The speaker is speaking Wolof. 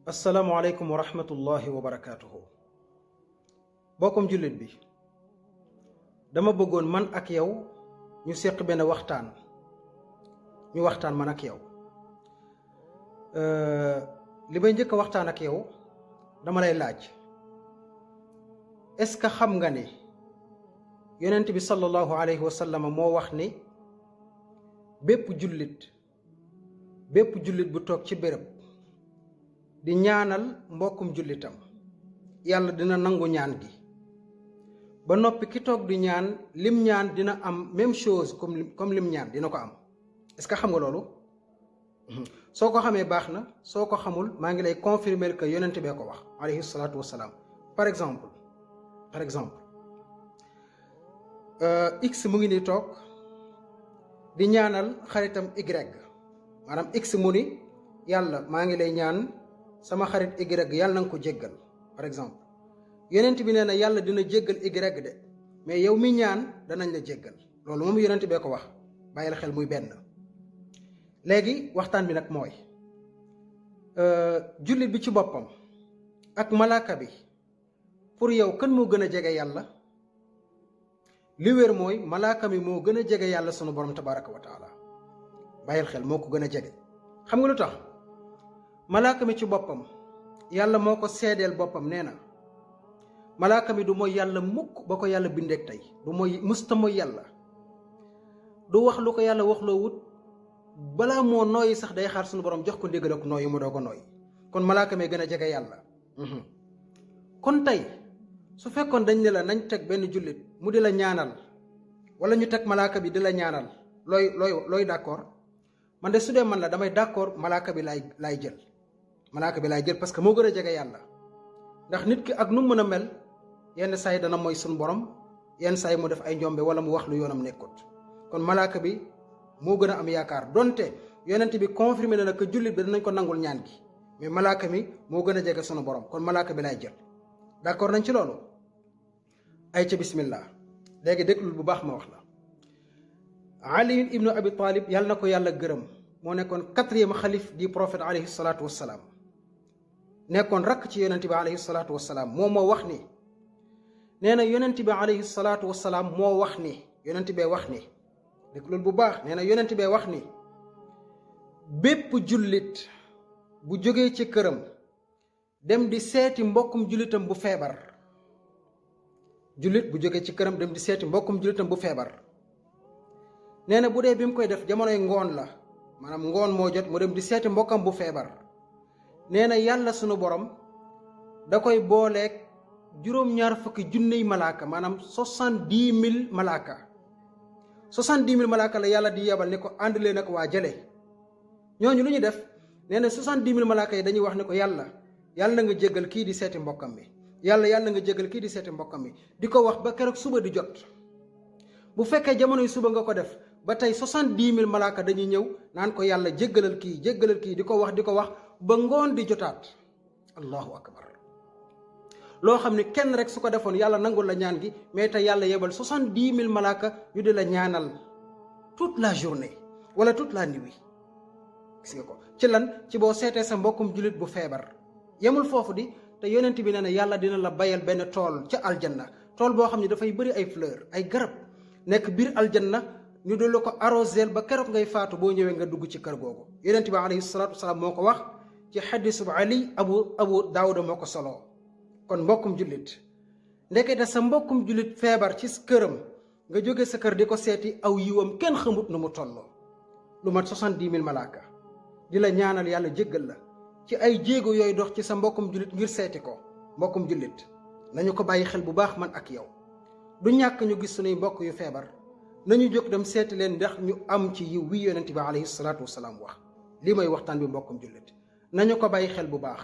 asalaamualeykum wa rahmatullahi wa barakaatuhu. bokkum jullit bi dama bëggoon man ak yow ñu séq benn waxtaan man ak yow. li may njëkk a waxtaan ak yow dama lay laaj, est-ce que xam nga ne yonent bi sallallahu alayhi wa sallam moo wax ni bépp jullit bu toog ci béréb di ñaanal mbokkum jullitam yàlla dina nangu ñaan gi ba noppi ki toog di ñaan lim ñaan dina am même chose comme lim ñaan dina ko am. est-ce que xam nga loolu? soo ko xamee baax na, soo ko xamul maa ngi lay confirmer que yonent bee ko wax alayhi salaatu wassalaam. par exemple x mu ngi ni toog di ñaanal xaritam y, maanaam x mu ni yàlla maa ngi lay ñaan sama xarit y yàlla na nga ko jéggal. par exemple yonent bi nee na yàlla dina jéggal y de, mais yow mi ñaan danañ la jéggal. loolu moom yonent bee ko wax, bàyyil xel muy benn. léegi waxtaan bi nag mooy jullit bi ci boppam ak malaaka bi, pour yow kan moo gën a jege yàlla? li wér mooy malaaka mi moo gën a jege yàlla sunu borom tabaraka wa taala. bàyyil xel, moo ko gën a jege. xam nga lu tax? malaaka mi ci boppam yàlla moo ko seedeel boppam, nee na malaaka mi du mooy yàlla mukk ba ko yàlla bindeek tey, du mooy musta mooy yàlla, du wax lu ko yàlla wax loo wut, balaa moo nooyi sax day xaar sunu borom jox ko ndigal ak nooyi mu doo ko nooyi. kon malaaka mi gën a jege yàlla. kon tey su fekkoon dañ ne la nañ teg benn jullit mu di la ñaanal, wala ñu teg malaaka bi di la ñaanal, looy d'accord? man de su dee man la damay d'accord malaaka bi laay jël. malaaka bi laay jël parce que moo gën a jege yàlla. ndax nit ki ak nu mu mën a mel yenn saa yi dana mooy suñu borom, yenn saa yi mu def ay njombe wala mu wax lu yoonam nekkut. kon malaaka bi moo gën a am yaakaar, donte yonent bi confirmé na que jullit bi danañ ko nangul ñaan gi, mais malaaka mi moo gën a jege sunu borom, kon malaaka bi laay jël. d'accord nañ ci loolu? ay ca bismillah. léegi déglul bu baax ma wax la. Ali ibnu Abi Talib yàlla na ko yàlla gërëm, moo nekkoon 4e xalif di prophète alayhi salaatu wassalaam, nekkoon rakk ci yonent bi alayhi salaatu wassalaam. moom moo wax ni, nee na yonent bi alayhi salaatu wassalaam moo wax ni, yonent bee wax ni, déglul bu baax, nee na yonent bee wax ni bépp jullit bu jógee ci këram dem di seeti mbokkum jullitam bu feebar, jullit bu jógee ci këram dem di seeti mbokkum jullitam bu feebar, nee na bu dee bi mu koy def jamonoy ngoon la, maanaam ngoon moo jot mu dem di seeti mbokkam bu feebar, nee na yàlla sunu borom da koy booleeg juróom-ñaar fukki junney malaaka, maanaam 70,000 malaaka. 70,000 malaaka la yàlla di yebal ne ko ànd leen ak waa jële. ñooñu lu ñu def? nee na 70,000 malaaka yi dañuy wax ne ko yàlla na nga jéggal kii di seeti mbokkam bi, yàlla na nga jéggal kii di seeti mbokkam bi, di ko wax ba keroog suba di jot. bu fekkee jamono yu suba nga ko def ba tey 70,000 malaaka dañuy ñëw naan ko yàlla jéggalal kii di ko wax ba ngoon di jotaat. allahu akbar. loo xam ne kenn rek su ko defoon yàlla nangul la ñaan gi, mais tey yàlla yebal 70,000 malaaka ñu di la ñaanal toute la journée wala toute la nuit. gis nga ko ci lan? ci boo seetee sa mbokkum jullit bu feebar. yemul foofu di, te yonent bi nee na yàlla dina la bayal benn tool ca aljanna, tool boo xam ne dafay bëri ay fleur, ay garab, nekk biir aljanna, ñu di la ko arroseel ba keroog ngay faatu boo ñëwee nga dugg ci kër googu. yonent bi alayhi salaatu wasalaam moo ko wax ci xadisu bu Ali abu daawuda moo ko soloo. kon mbokkum jullit, ndekete sa mbokkum jullit feebar ci këram nga jóge sa kër di ko seeti, aw yiwam kenn xamut nu mu tolloo. lu mat 70,000 malaaka di la ñaanal yàlla jéggal la ci ay jéego yooyu dox ci sa mbokkum jullit ngir seeti ko. mbokkum jullit nañu ko bàyyi xel bu baax, man ak yow. du ñàkk ñu gis sunuy mbokk yu feebar, nañu jóg dem seeti leen ndax ñu am ci yiw wi yonent bi alayhi salaatu wasalaam wax. lii may waxtaan bi mbokkum jullit, nañu ko bàyyi xel bu baax.